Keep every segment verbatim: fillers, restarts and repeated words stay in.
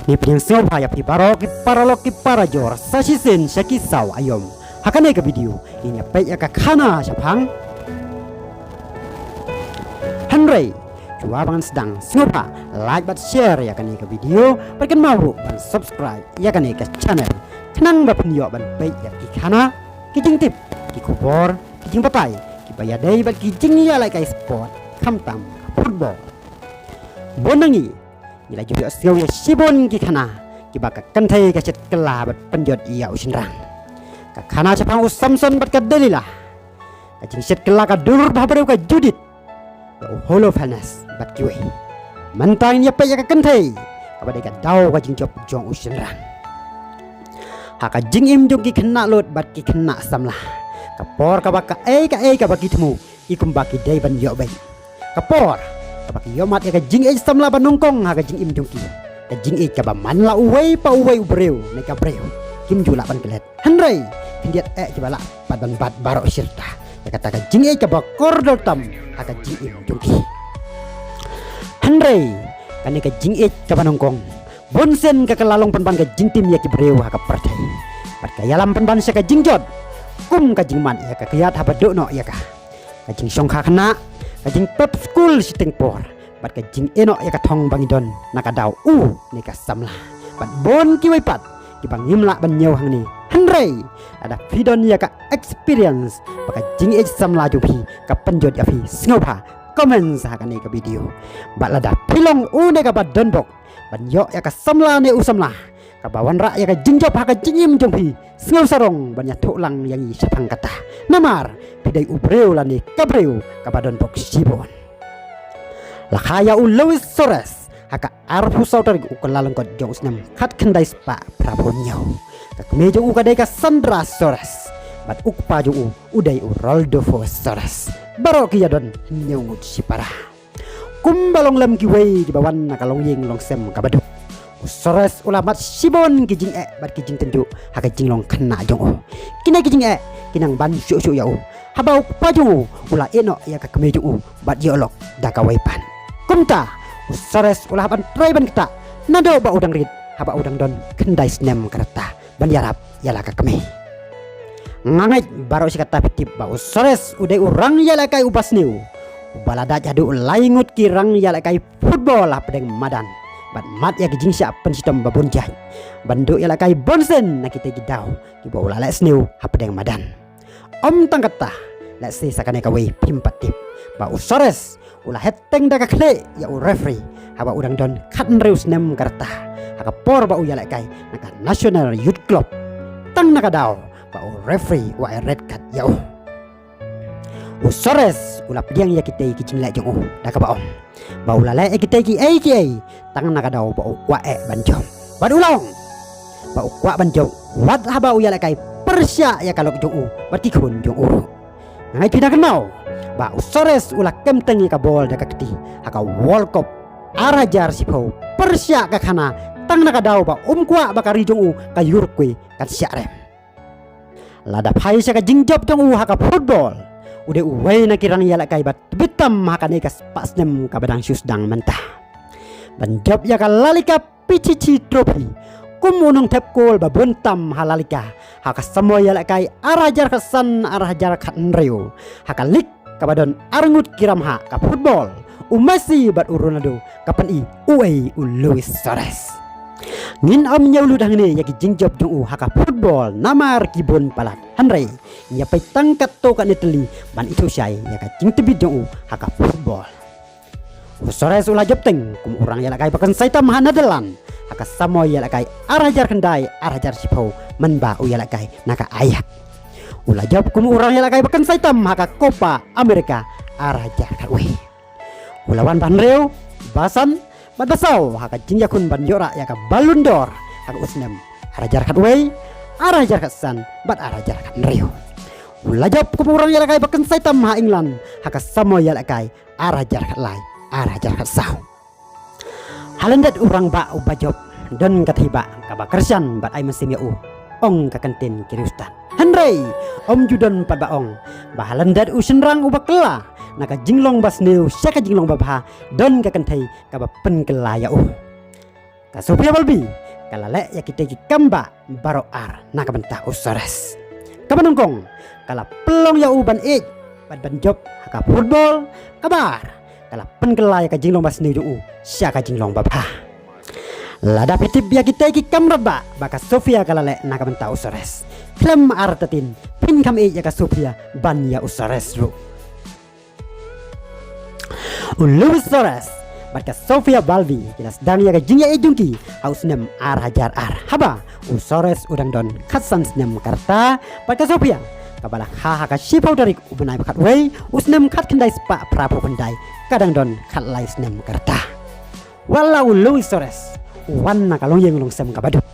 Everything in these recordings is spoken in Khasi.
Ngi pdiang sngewbha ïa phi baroh ki paralok ki parajor sa shisien sha ki saw aïom. Ha kane ka video ngin ïa peit ïa ka khana shaphang. Hynrei shuwa ba ngan sdang, sngewbha like bad share ïa kane ka video bad kynmaw ruh ban subscribe ïa kane ka channel khnang ba phin ïoh ban peit ïa ki khana, ki jingtip, ki khubor, ki jingbatai kiba ïadei bad ki jingïalehkai sport, khamtam ka football. Bun na ngi ngi la ju ïohsngew ïa shibun ki khana kiba ka kynthei ka shet kylla bad pynjot ïa u shynrang. Ka khana shaphang u Samson bad ka Delilah. Ka jingshet kylla ka dur bhabriew ka Judith ïa u Holofernes bad kiwei. Mynta ngin ïa peit ïa ka kynthei kaba dei ka daw ka jingjop jong u shynrang. Ha ka jingim jong ki khynnah lut bad ki khynnah samla, ka por kaba kaei kaei kaba ki thmu ki kumba ki dei ban ïoh beit. Ka por kaba ki ïohmad ïa ka jingïeit samla ba nyngkong ha ka jingim jong ki, ka jingïeit kaba man la uwei pa uwei u briew ne ka briew, kim ju lah ban klet. Hynrei khyndiat eh kiba lah pat ban bat baroh shirta ïa kata ka jingïeit kaba kordor tam ha ka jingim jong ki. Hynrei kane ka jingïeit kaba nyngkong bun sien ka kylla long pynban ka jingtim ïa ki briew ha ka pyrthei bad ka ïalam pynban sha ka jingjot, kum ka jingmad ïa ka kyiad haba duh noh ïa ka, ka jingshongkha khynnah, ka jingpep skul shiteng por bad ka jingïehnoh ïa ka thong ba ngi don na ka daw u ne ka samla. Bad bun kiwei pat kiba ngim lah ban ñiew hangne. Hynrei lada phi don ïa ka experience ba ka jingïeit samla jong phi ka pynjot ïa phi, sngewbha comment ha kane ka video. Bad lada phi long u ne kaba don bok ban ïoh ïa ka samla ne u samla kaba wanrah ïa ka jingjop ha ka jingim jong phi, sngewsarong ban ïathuh lang ïa ngi shaphang kata. Namar phi dei u briew lane ka briew kaba don bok shibun. La kha ïa u Luis Suarez ha ka arphew saw tarik u Kyllalyngkot jong u snem khatkhyndai spah phraphew hynñiew. Ka kmie jong u ka dei ka Sandra Suarez bad u kpa jong u u dei u Rodolfo Suarez. Baroh ki ïadon hynñiew ngut shipara. Kumba long lem kiwei kiba wan na ka longïing longsem kaba duk, u Suarez u la mad shibun ki jingeh bad ki jingtynjuh ha ka jinglong khynnah jong u. Kine ki jingeh ki nang ban shuh shuh ïa u haba u kpa jong u u la ïehnoh ïa ka kmie jong u bad ïoh lok da kawei pat. Kumta u Suarez u la hap ban trei ban ktah naduh ba u dang rit haba u dang don khyndai snem ka rta ban ïarap ïa la ka kmie. Nga ngeit baroh shi katta phi tip ba u Suarez u dei u rangïalehkai uba sniew, uba la dait haduh lai ngut ki rangïalehkai football hapdeng madan bad mad ïa ki jingshah pynshitom ba bun jait ban duh ïalehkai bun sien na kita ki daw kiba u la leh sniew hapdeng madan. Ym tang katta, lehse sa kane kawei phim pat tip ba u Suarez u la het teng da ka khlieh ïa u referee haba u dang don khathynriew snem ka rta ha ka por ba u ïalehkai na ka National Youth Club. Tang na ka daw ba u referee u ai red card ïa u, u Suarez u la pdiang ïa kitei ki jingleh jong u da kaba ong ba u la leh ïa kitei kiei kiei tang na ka daw ba u kwah eh ban jop. Bad u la ong ba u kwah ban jop wat haba u ïalehkai pyrshah ïa ka lok jong u bad ki khun jong u ruh. Nga ngeit phi dang kynmaw ba u Suarez u la kem teng ïa ka bol da ka kti ha ka World Cup ar hajar shiphew, pyrshah ka khana tang na ka daw ba um kwah ba ka ri jong u ka Uruguay kan shah rem. Lada phai sha ka jingjop jong u ha ka football, u dei uwei na ki rangïalehkai ba tbit tam ha kane ka spah snem kaba dang shu sdang mynta ban jop ïa ka La Liga Pichichi Trophy kum u nongthep kol ba bun tam ha La Liga ha ka samoi ïalehkai ar hajar khatsan ar hajar khathynriew ha ka lig kaba don ar ngut ki ramhah ka football, u Messi bad u Ronaldo, ka pyni uei u Luis Suarez. Ngin ym ñiew lut hangne ïa ki jingjop jong u ha ka football namar ki bun palat, hynrei ngin ïa peit tang katto katne tylli ban ithuh shai ïa ka jingtbit jong u ha ka football. U Suarez u la jop teng kum u rangïalehkai ba kynsai tam ha Netherlands ha ka samoi ïalehkai ar hajar khyndai ar hajar shiphew mynba u ïalehkai na ka Ajax. U la jop kum u rangïalehkai ba kynsai tam ha ka Copa America ar hajar khatwei. U la wan ba hynriew, ba san bad ba saw ha ka jingïakhun ban ïoh rah ïa ka Ballon d'Or ha ka u snem ar hajar khatwei, ar hajar khatsan bad ar hajar khathynriew. U la jop kum u rangïalehkai ba kynsai tam ha England ha ka samoi ïalehkai ar hajar khatlai, ar hajar khatsaw. Ha lyndet u rangbah uba jop don ka thei bah kaba kyrshan bad ai mynsiem ïa u, ong ka kyntien Khristan. Hynrei ym ju don pat ba ong ba ha lyndet u shynrang uba kylla na ka jinglong ba sniew sha ka jinglong ba bha don ka kynthei kaba pynkylla ïa u. Ka Sofia Valvi ka la leh ïa kitei ki kam ba baroh ar na ka bynta u Soares. Kaba nyngkong, ka la pynlong ïa u ban ïeit bad ban jop ha ka football. Kaba ar, ka la pynkylla ïa ka jinglong basniew jong u sha ka jinglong babha. Lada phi tip ïa kitei ki kam radbah ba ka Sofia ka la leh na ka bynta u Soares, khlem artatien phin kham ïeit ïa ka Sofia ban ïa u Soares ruh. U Luis Soares bad ka Sofia Valvi ki la sdang ïa ka jingïaid jong ki ha u snem ar hajar ar, haba u Soares u dang don khatsan snem ka rta, bad ka Sofia kaba la kha ha ka shiphew tarik u bnai ba khatwei u snem khatkhyndai spah phraphew khyndai, ka dang don khatlai snem ka rta. Wat la u Luis Soares u wan na ka longïing longsem kaba duk,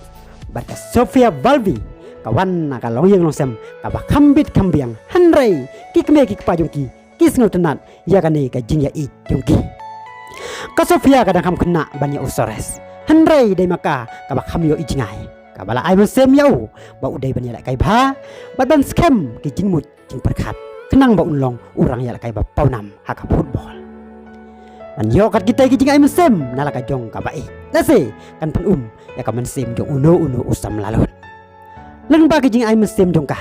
bad ka Sofia Valvi ka wan na ka longïing longsem kaba kham bit kham biang, hynrei ki kmie ki kpa jong ki ki sngewtynnat ïa kane ka jingïaid jong ki. Ka Sofia ka dang kham khynnah ban ïa u Soares, hynrei dei ma ka kaba kham ïohi jngai, kaba la ai mynsiem ïa u ba u dei ban ïalehkai bha bad ban skhem ki jingmut jingpyrkhat, khnang ba un long u rangïalehkai ba pawnam ha ka football. Ban ïoh kat kitei ki jingai mynsiem na la ka jong kaba ïeit, lehse kan pynum ïa ka mynsiem jong uno uno u samla lut. Lyngba ki jingai mynsiem jong ka,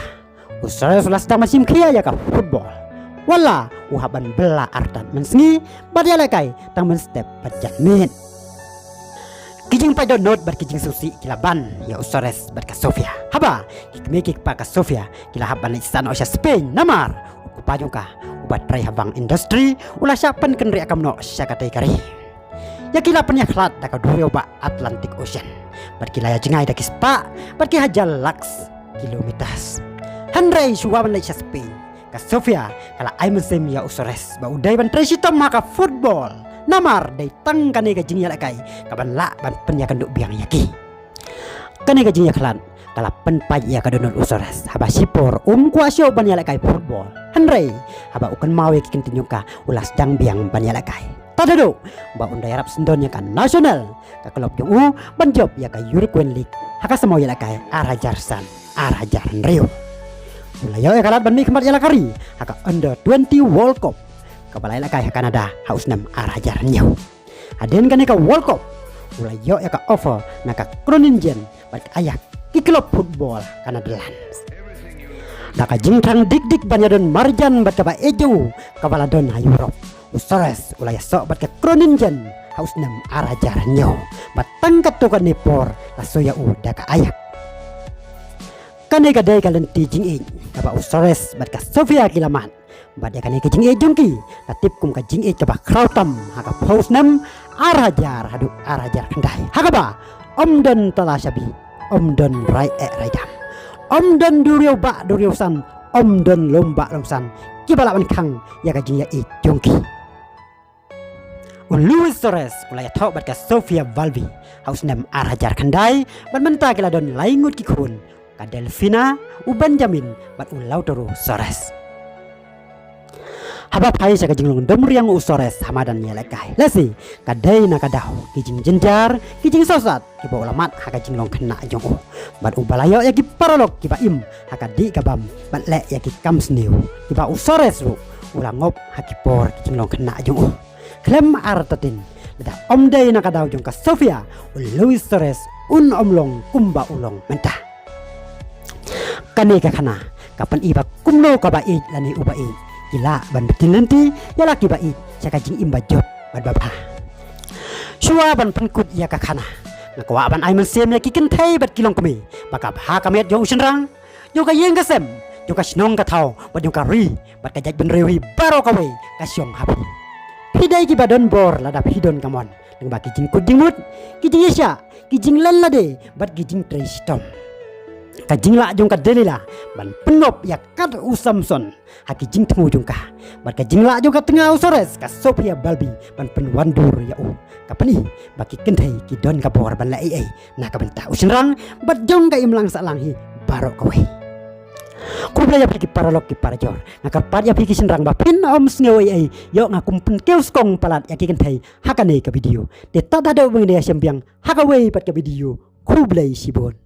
u Soares u la sdang ban shim khia ïa ka football. Wat la u hap ban bylla artat mynsngi bad ïalehkai tang mynstep bad janmiet. Ki jingpait dohnud bad ki jingsngewsih ki la ban ïa u Soares bad ka Sofia, haba ki kmie ki kpa ka Sofia ki la hap ban leit sah noh sha Spain, namar u kpa jong ka uba trei ha bank industry u la shah pynkynriah kam noh sha katei ka ri. Ïa ki la pynïakhlad da ka duriaw ba Atlantic Ocean, bad ki la ïajngai da ki spah bad ki hajar lak kilometers. Hynrei shuwa ban leit sha Spain, ka Sofia ka la ai mynsiem ïa u Soares ba u dei ban trei shitom ha ka football, namar dei tang kane ka jingïalehkai kaban lah ban pynïakynduh biang ïa ki. Kane ka jingïakhlad ka la pynpait ïa ka dohnud u Soares, haba shipor um kwah shuh ban ïalehkai football, hynrei haba u kynmaw ïa ki kyntien jong ka u la sdang biang ban ïalehkai. Tad haduh ba un da ïarap syndon ïa ka national, ka club jong u, ban jop ïa ka Uruguayan League ha ka samoi ïalehkai ar hajar san ar hajar hynriew. U la ïoh ïa ka lad ban mihkhmat ïa la ka ri ha ka Under twenty World Cup, kaba la ïalehkai ha Canada ha u snem ar hajar hynñiew. Hadien kane ka World Cup u la ïoh ïa ka offer na ka Groningen bad ka Ajax, ki club football ka Netherlands. Da ka jingthrang dik dik ban ïadon marjan bad kaba ïeit jong u kaba la don ha Europe, u Soares u la ïasoh bad ka Groningen ha u snem ar hajar hynñiew, bad tang katto katne por la shu ïa u da ka Ajax. Kane ka dei ka lynti jingïeit kaba u Soares bad ka Sofia ki la mad. Bad ïa kane ka jingïeit jong ki la tip kum ka jingïeit kaba khraw tam ha ka phew snem, ar hajar haduh ar hajar khyndai, ha kaba ym don tala shabi, ym don rai eh rai dam, ym don duriaw bah duriaw san, ym don lum bah lum san kiba lah ban khang ïa ka jingïaieit jong ki. U Luis Soares u la ïathoh bad ka Sofia Valvi ha u snem ar hajar khyndai, bad mynta ki la don lai ngut ki khun, ka Delfina, u Benjamin bad u Lautaro Soares. Haba phai sha ka jinglong domriang u Soares ha madan ïalehkai, lehse ka dei na ka daw ki jingjynjar, ki jingsosat kiba u la mad ha ka jinglong khynnah jong u, bad uba la ïoh ïa ki paralok kiba im ha ka dih ka bam bad leh ïa ki kam sniew kiba u Soares ruh u la ngop ha ki por ki jinglong khynnah jong u. Khlem artatien, lada ym dei na ka daw jong ka Sofia, u Luis Soares un ym long kumba u long mynta. Kane ka khana ka pyni ba kumno kaba ïeit lane uba ïeit ki lah ban btin lynti ïa la kiba ïeit sha ka jingim ba jop bad ba bha. Shuwa ban pynkut ïa ka khana, nga kwah ban ai mynsiem ïa ki kynthei bad ki longkmie ba ka bha ka miat jong u shynrang, jong ka ïing ka sem, jong ka shnong ka thaw bad jong ka ri bad ka jaitbynriew hi baroh kawei ka shong ha phi. Phi dei kiba don bor lada phi don ka mon lyngba ki jingkut jingmut, ki jingïasyah, ki jinglen lade bad ki jingtrei shitom. Ka jinglah jong ka Delila ban pynngop ïa kat u Samson ha ki jingthmu jong ka, bad ka jinglah jong ka tnga u Soares, ka Sofia Valvi, ban pynwandur ïa u, ka pyni ba ki kynthei ki don ka bor ban leh ei ei na ka bynta u shynrang bad jong ka imlang sahlang hi baroh kawei. Khublei ïa phi ki paralok ki parajor. Nga kyrpad ïa phi ki shynrang ba phin ym sngew ei ei ïoh nga kum pynkiew skong palat ïa ki kynthei ha kane ka video. Te tad haduh ban da ïashem biang ha kawei pat ka video. Khublei shibun.